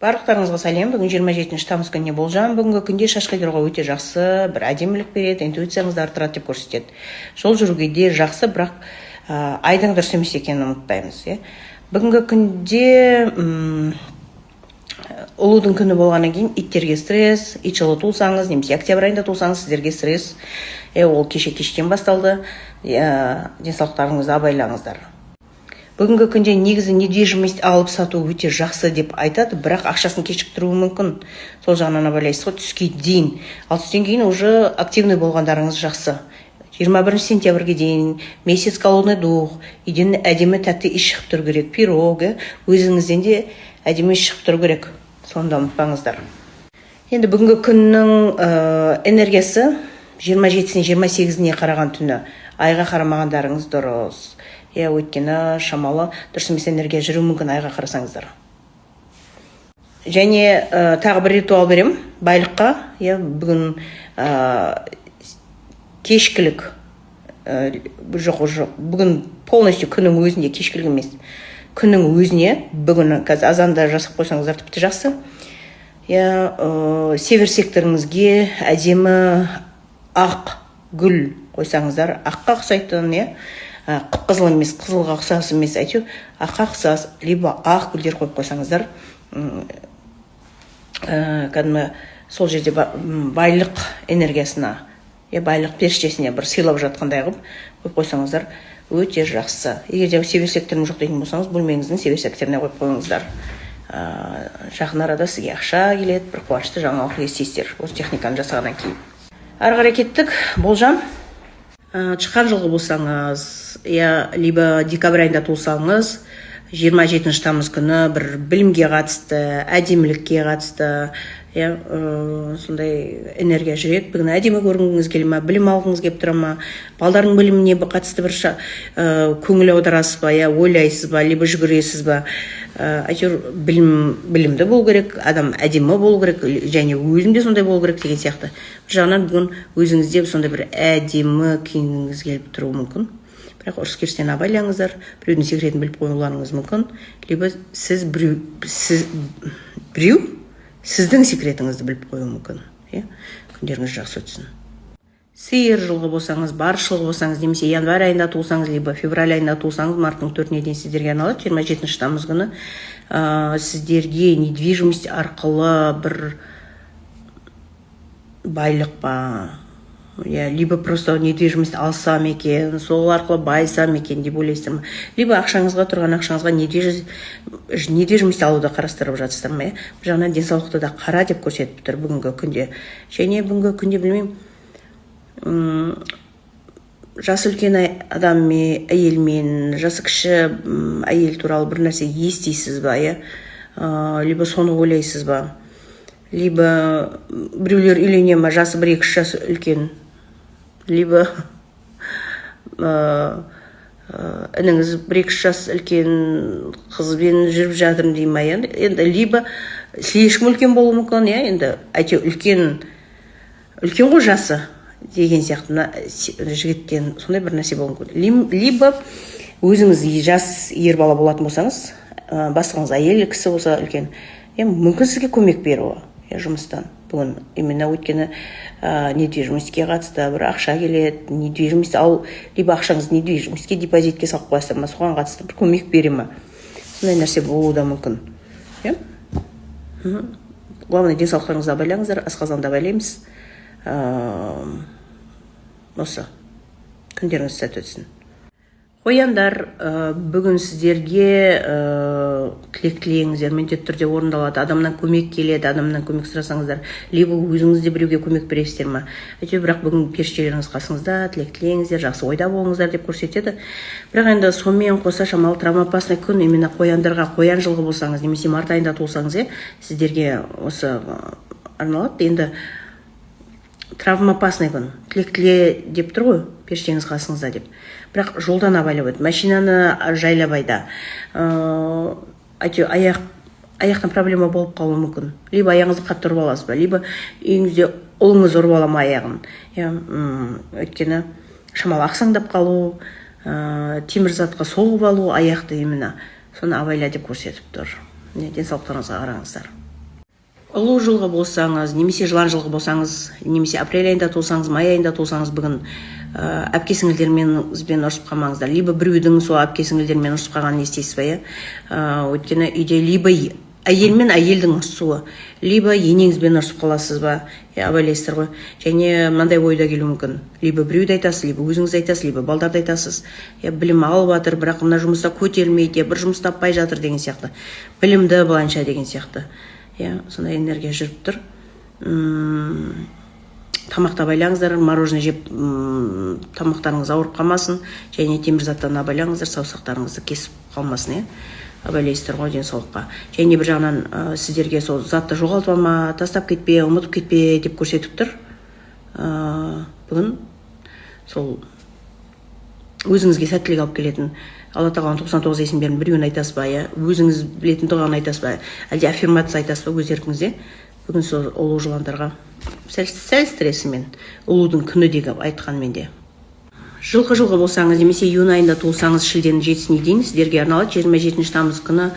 Барлықтарыңызға сәлем! Бүгін 27 тамыз күніне болжам. Бүгінгі күнде шаш қидыруға өте жақсы, бір әдемілік береді, интуицияңызды арттырады деп көрсетеді. Жол жүруге де жақсы, бірақ айдың дұрыс емес екенін ұмытпаймыз, иә. Бүгінгі күнде ұлудың күні болғаннан кейін иттерге стресс. Ит жылы туылсаңыз немесе октябрь айында туылсаңыз, сіздерге стресс. Ол кеше кештен басталды, иә. Денсаулықтарыңызды абайлаңыздар. Бүгінгі күнде негізі недвижимость алып сату өте жақсы деп айтады, бірақ ақшасын кешіктіруі мүмкін. Сол жағынан абайлайсыз ғой түске дейін. Ал түстен кейін уже активный болғандарыңыз жақсы. 21 сентябрьге дейін месяц голодный дух. Үйден әдемі тәтті иіс шығып тұру керек, пирог, иә, өзіңізден де әдемі иіс шығып тұру керек, соны да ұмытпаңыздар. Енді бүгінгі күннің энергиясы 27-сіне, 28-іне қараған түні айға қарамағандарыңыз дұрыс, иә, өйткені шамалы дұрыс емес энергия жүруі мүмкін айға қарасаңыздар. Және тағы бір ритуал беремін байлыққа, иә. Бүгін кешкілік, жоқ, жоқ, бүгін полностью күннің өзінде, кешкілік емес, күннің өзіне, бүгін қазір азанда жасап қойсаңыздар, тіпті жақсы, иә. Север секторыңызге әдемі ақ гүл қойсаңыздар, аққа ұқсайтын, иә, қып қызыл емес, қызылға ұқсас емес, әйтеуір аққа ұқсас, либо ақ гүлдер қойып қойсаңыздар, кәдімгі сол жерде байлық энергиясына, иә, байлық періштесіне бір сыйлап жатқандай қылып қойып қойсаңыздар, өте жақсы. Егер де север секторым жоқ дейтін болсаңыз, бөлмеңіздің север секторына қойып қойыңыздар. Жақын арада сізге ақша келеді, бір қуанышты жаңалық естисіздер осы техниканы жасағаннан кейін. Ары қарай кеттік, болжам. Тышқан жылғы болсаңыз, иә, либо декабрь айында туылсаңыз, 27 тамыз күні бір білімге қатысты, әдемілікке қатысты, иә, сондай энергия жүреді. Бүгін әдемі көрінгіңіз келе ма, білім алғыңыз келіп тұра ма, балдардың біліміне қатысты бір көңіл аударасыз ба, иә, ойлайсыз ба, либо жүгіресіз ба, әйтеуір білім, білімді болу керек адам, әдемі болу керек және өзім де сондай болу керек деген сияқты. Бір жағынан бүгін өзіңізде сондай бір әдемі киінгіңіз келіп тұруы мүмкін, бірақ ұрыс керістен абайлаңыздар. Біреудің секретін біліп қоюларыңыз мүмкін, либо сіз біреу, сіз біреу сіздің секретіңізді біліп қоюы мүмкін, иә. Күндеріңіз жақсы өтсін! Сиыр жылғы болсаңыз, барыс жылғы болсаңыз немесе январь айында туылсаңыз, либо февраль айында туылсаңыз, марттың 4-іне дейін сіздерге арналады. 27 тамыз күні сіздерге недвижимость арқылы бір байлық па, иә, либо просто недвижимость алсам екен, сол арқылы байысам екен деп ойлайсыздар ма, либо ақшаңызға, тұрған ақшаңызға недвижимость алуды қарастырып жатырсыздар ма, иә. Бір жағынан денсаулықты да қара деп көрсетіп тұр бүгінгі күнде. Және бүгінгі күнде, білмеймін, жасы үлкен адаммен, әйелмен, жасы кіші әйел туралы бір нәрсе естисіз ба, иә, либо соны ойлайсыз ба, либо біреулер үйлене ма, жасы бір екі үш жас үлкен, либо ініңіз бір екі үш жас үлкен қызбен жүріп жатырмын дей ма, енді либо слишком үлкен болуы мүмкін, иә. Енді әйтеуір үлкен, үлкен ғой жасы деген сияқты мына жігіттен, сондай бір нәрсе болуы мүмкін. Либо өзіңіз жас ер бала болатын болсаңыз, бастығыңыз әйел кісі болса үлкен, иә, мүмкін сізге көмек беруі, иә, жұмыстан бүгін именно, өйткені недвижимостьке қатысты бір ақша келеді, недвижимость ал, либо ақшаңызды недвижимостьке депозитке салып қоясыздар ма, соған қатысты бір көмек бере ма, сондай нәрсе болуы да мүмкін, иә. Главное, денсаулықтарыңызды абайлаңыздар, асқазанды абайлаймыз. Осы күндеріңіз сәтті өтсін! Қояндар, бүгін сіздерге тілек тілеңіздер, міндетті түрде орындалады. Адамнан көмек келеді, адамнан көмек сұрасаңыздар, либо өзіңіз де біреуге көмек бересіздер ма, әйтеуір. Бірақ бүгін періштелеріңіз қасыңызда, тілек тілеңіздер, жақсы ойда болыңыздар деп көрсетеді. Бірақ енді сонымен қоса шамалы травмоопасный күн именно қояндарға. Қоян жылғы болсаңыз немесе март айында туылсаңыз, иә, сіздерге осы арналады. Енді травмоопасный күн, тілек тіле деп тұр ғой періштеңіз қасыңызда деп. Бірақ жолдан абайлап өт, машинаны жайлап айда, әйтеуір аяқтан проблема болып қалуы мүмкін, либо аяғыңызды қатты ұрып аласыз ба, либо үйіңізде ұлыңыз ұрып ала ма аяғын, иә. Өйткені шамалы ақсаңдап қалу, темір затқа соғып алу аяқты, именно соны абайла деп көрсетіп тұр. Денсаулықтарыңызға қараңыздар. Ұлу жылғы болсаңыз немесе жылан жылғы болсаңыз, немесе апрель айында туылсаңыз, май айында туылсаңыз, бүгін әпке сіңілдеріңізбен ұрысып қалмаңыздар, либо біреудің сол әпке сіңілдерімен ұрысып қалғанын естисіз ба, иә. Өйткені үйде либо әйел мен әйелдің ұрысуы, либо енеңізбен ұрысып қаласыз ба, иә, абайлайсыздар ғой. Және мынандай ой да келуі мүмкін: либо біреуді айтасыз, либо өзіңіз айтасыз, либо балдарды айтасыз, иә, білім алып жатыр, бірақ мына жұмыста көтерілмейді, иә, бір жұмыс таппай жатыр деген сияқты, білімді былайынша деген сияқты, иә, сондай энергия жүріп тұр. Тамақты абайлаңыздар, мороженое жеп тамақтарыңыз ауырып қалмасын және темір заттан абайлаңыздар, саусақтарыңызды кесіп қалмасын, иә, абайлайсыздар ғой денсаулыққа. Және бір жағынан сіздерге сол затты жоғалтып алма, тастап кетпе, ұмытып кетпе деп көрсетіп тұр. Бүгін сол өзіңізге сәттілік алып келетін Алла Тағаланың 99 есімдерінің біреуін айтасыз ба, иә, өзіңіз білетін дұғаны айтасыз ба, әлде аффирмация айтасыз ба, өз еркіңізде. Бүгін сол ұлу жыландарға сәл, сәл стрессімен, ұлудың күні деп айтқанмен де. Жылқы жылғы болсаңыз немесе июнь айында туылсаңыз, шілденің 7-сіне дейін сіздерге арналады. 27 тамыз күні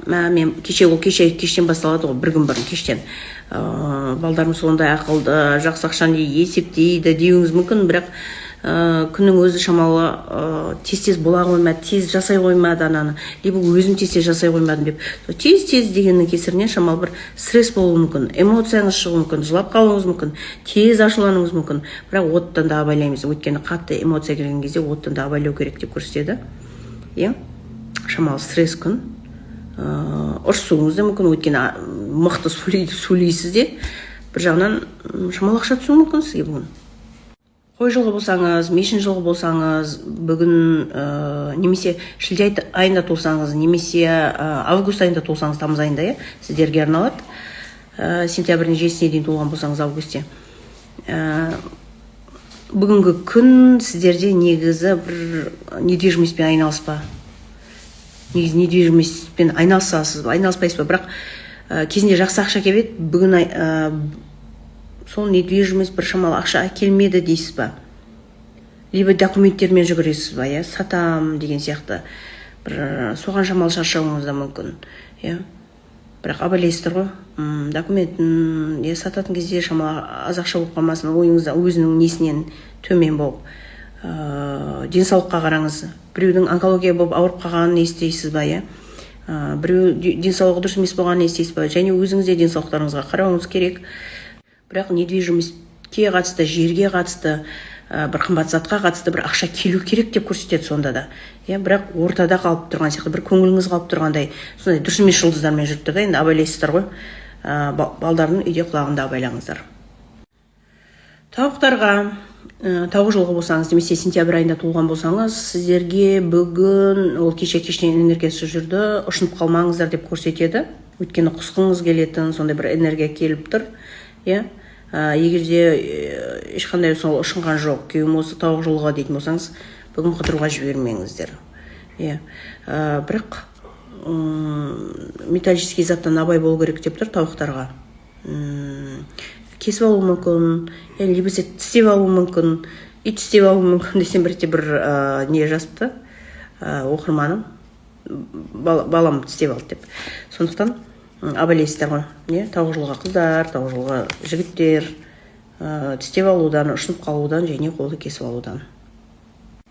мен кеше, ол кеше кештен басталады ғой, бір күн бұрын кештен. Балдарым сондай ақылды, жақсы ақшаны есептейді деуіңіз мүмкін, бірақ күннің өзі шамалы тез тез бола қоймады, тез жасай қоймады ананы, либо өзім тез тез жасай қоймадым деп, сол тез тез дегеннің кесірінен шамалы бір стресс болуы мүмкін, эмоцияңыз шығуы мүмкін, жылап қалуыңыз мүмкін, тез ашулануыңыз мүмкін. Бірақ оттан да абайлаймыз, өйткені қатты эмоция келген кезде оттан да абайлау керек деп көрсетеді, иә. Шамалы стресс күн, ұрысуыңыз да мүмкін, өйткені мықты сөйлейсіз де. Бір жағынан шамалы ақша түсуі мүмкін сізге бүгін. Қой жылғы болсаңыз, мешін жылғы болсаңыз, бүгін немесе шілде айында туылсаңыз, немесе август айында туылсаңыз, тамыз айында, иә, сіздерге арналады. Сентябрьдің 7-сіне дейін туылған болсаңыз, августте. Бүгінгі күн сіздерде негізі бір недвижимостьпен айналыспа, негізі недвижимостьпен айналысасыз ба, айналыспайсыз ба, бірақ кезінде жақсы ақша келіп еді, бүгін сол недвижимость бір шамалы ақша әкелмеді дейсіз ба, либо документтермен жүгіресіз ба, иә, сатам деген сияқты, бір соған шамалы шаршауыңыз да мүмкін, иә. Бірақ абайлайсыздар ғой, документін, иә, сататын кезде шамалы аз ақша болып қалмасын ойыңызда, өзінің несінен төмен болып. Денсаулыққа қараңыз, біреудің онкология болып ауырып қалғанын естисіз ба, иә, біреу денсаулығы дұрыс емес болғанын естисіз ба, және өзіңіз де денсаулықтарыңызға қарауыңыз керек. Бірақ недвижимостьке қатысты, жерге қатысты, бір қымбат затқа қатысты бір ақша келу керек деп көрсетеді сонда да, иә. Бірақ ортада қалып тұрған сияқты, бір көңіліңіз қалып тұрғандай, сондай дұрыс емес жұлдыздармен жүріп тұр да. Енді абайлайсыздар ғой. Балдардың үйде құлағында абайлаңыздар. Тауықтарға, тауық жылғы болсаңыз немесе сентябрь айында туылған болсаңыз, сіздерге бүгін, ол кеше кештен энергиясы жүрді, ұшынып қалмаңыздар деп көрсетеді, өйткені құсқыңыз келетін сондай бір энергия келіп тұр, иә. Егер де ешқандай сол ұшынған жоқ, күйеуім осы тауық жылғы дейтін болсаңыз, бүгін қыдыруға жібермеңіздер, иә. Бірақ металлический заттан абай болу керек деп тұр тауықтарға. Кесіп алуы мүмкін, иә, либо тістеп алуы мүмкін, ит тістеп алуы мүмкін десем, бір ретте бір не жазыпты оқырманым, балам тістеп алды деп. Сондықтан абайлайсыздар ғой, иә, тауық жылғы қыздар, тауық жылғы жігіттер, тістеп алудан, ұшынып қалудан және қолды кесіп алудан,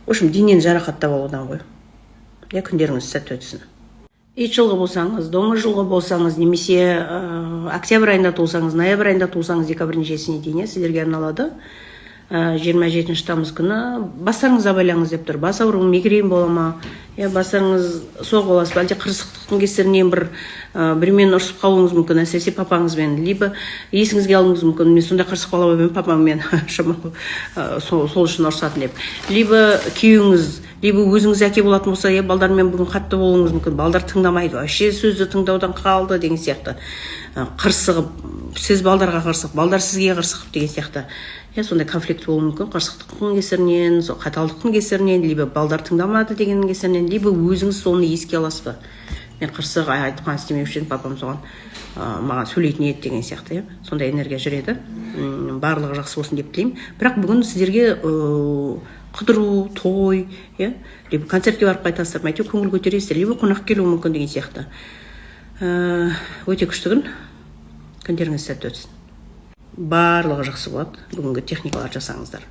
в общем, денені жарақаттап алудан ғой, иә. Күндеріңіз сәтті өтсін. Ит жылғы болсаңыз, доңыз жылғы болсаңыз немесе октябрь айында туылсаңыз, ноябрь айында туылсаңыз, декабрьдің 7-сіне дейін, иә, сіздерге арналады. 27 тамыз күні бастарыңызды абайлаңыз деп тұр. Бас ауруы, мигрень бола ма, иә, бастарыңыз соғып аласыз ба, әлде қырсықтықтың кесірінен бір біреумен ұрысып қалуыңыз мүмкін, әсіресе папаңызбен, либо есіңізге алуыңыз мүмкін, мен сондай қырсық бала болып едім папаммен, шамалы сол үшін ұрысатын деп, либо күйеуіңіз, либо өзіңіз әке болатын болса, иә, балдармен бүгін қатты болуыңыз мүмкін. Балдар тыңдамайды вообще, сөзді тыңдаудан қалды деген сияқты. Қырсығып, сіз балдарға қырсығып, балдар сізге қырсығып деген сияқты, иә, сондай конфликт болуы мүмкін қырсықтықтың кесірінен, сол қаталдықтың кесірінен, либо балдар тыңдамады дегеннің кесірінен, либо өзіңіз соны еске аласыз ба, мен қырсық, айтқан істемеуші едім, папам соған маған сөйлейтін еді деген сияқты, иә, сондай энергия жүреді. Барлығы жақсы болсын деп тілеймін. Бірақ бүгін сіздерге қыдыру, той, иә, либо концертке барып қайтасыздар ма, әйтеуір көңіл көтересіздер, либо қонақ келуі мүмкін деген сияқты. Өте күшті күн. Күндеріңіз сәтті өтсін, барлығы жақсы болады. Бүгінгі техникалар жасаңыздар.